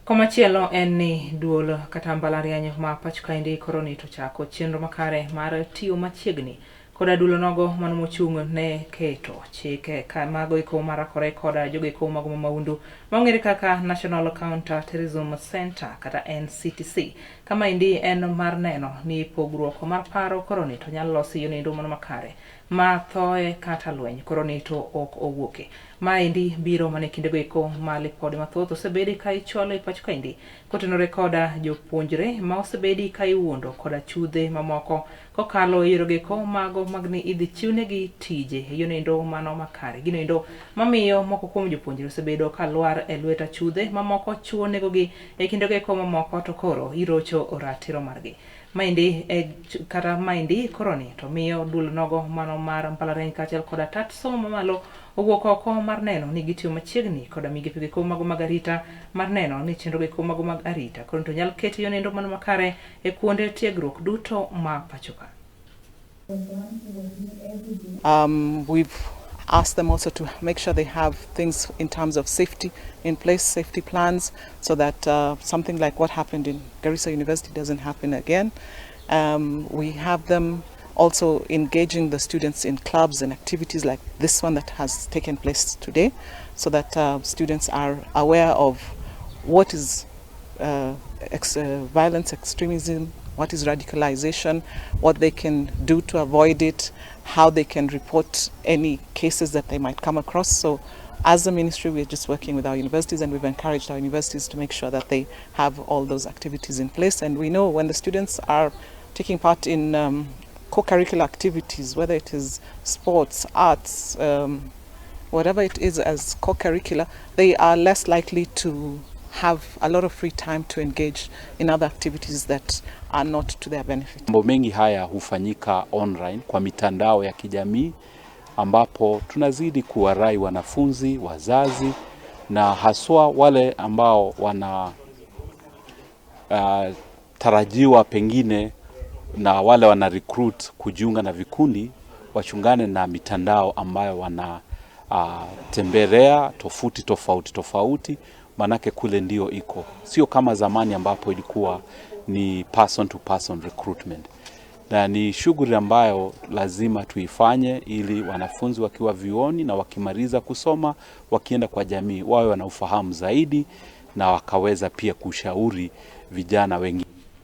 Komachielo en ni duol kata mbalariany ma pacho kaendi koro ni to chako chenro makare mar tiyo machiegni koda duol nogo mano mochung' ne keto chike ka mago eko marakore koda jogo eko mago ma maundu ma ong'ere kaka National Counter Terrorism Center kata NCTC. Kamaendi en mar neno ni pogruok mar paro koro ni to nyalo losi yono mano makare ma thoe kata lweny koro ni to ok owuoke. Maendi biro mana e kindego eko ma lipode mathoth osebedi ka ichwalo e pacho kaendi kotenore koda jopuonjre ma osebedi ka iwuondo koda chudhe mamoko kokalo e yorego eko mago mag ni idhi chiwnegi tije e yono endo mano makare. Gino endo mamiyo moko kuom jopuonjre osebedo ka lwar e lwet achudhe mamoko chuo negogi e kindego eko mamoko to koro irocho ratiro margi. Maendi e kata maendi koroni to miyo duol nogo mano mar mbalariany kaachiel koda tat somo mamalo owuok oko mar neno ni gitiyo machiegni koda migepe go mago mag arita mar neno ni chenro go mago mag arita koro to nyal ket yo nendo mano makare e kuonde tiegruok duto ma pacho ka. We've asked them also to make sure they have things in terms of safety in place, safety plans, so that something like what happened in Garissa University doesn't happen again. We have them also engaging the students in clubs and activities like this one that has taken place today, so that students are aware of what is violence, extremism, what is radicalization, what they can do to avoid it, how they can report any cases that they might come across. So as a ministry, we're just working with our universities, and we've encouraged our universities to make sure that they have all those activities in place. And we know when the students are taking part in co-curricular activities, whether it is sports, arts, whatever it is as co-curricular, they are less likely to have a lot of free time to engage in other activities that are not to their benefit. Mambo mengi haya hufanyika online kwa mitandao ya kijamii ambapo tunazidi kuwarai wanafunzi, wazazi na haswa wale ambao wana tarajiwa pengine na wale wana recruit kujiunga na vikundi wachungane na mitandao ambayo wana tembelea tovuti tofauti tofauti, manake kule ndio iko, sio kama zamani ambapo ilikuwa ni person to person recruitment, na ni shughuli ambayo lazima tuifanye ili wanafunzi wakiwa vyuoni na wakimaliza kusoma wakienda kwa jamii wawe wana ufahamu zaidi na wakaweza pia kushauri vijana wengine.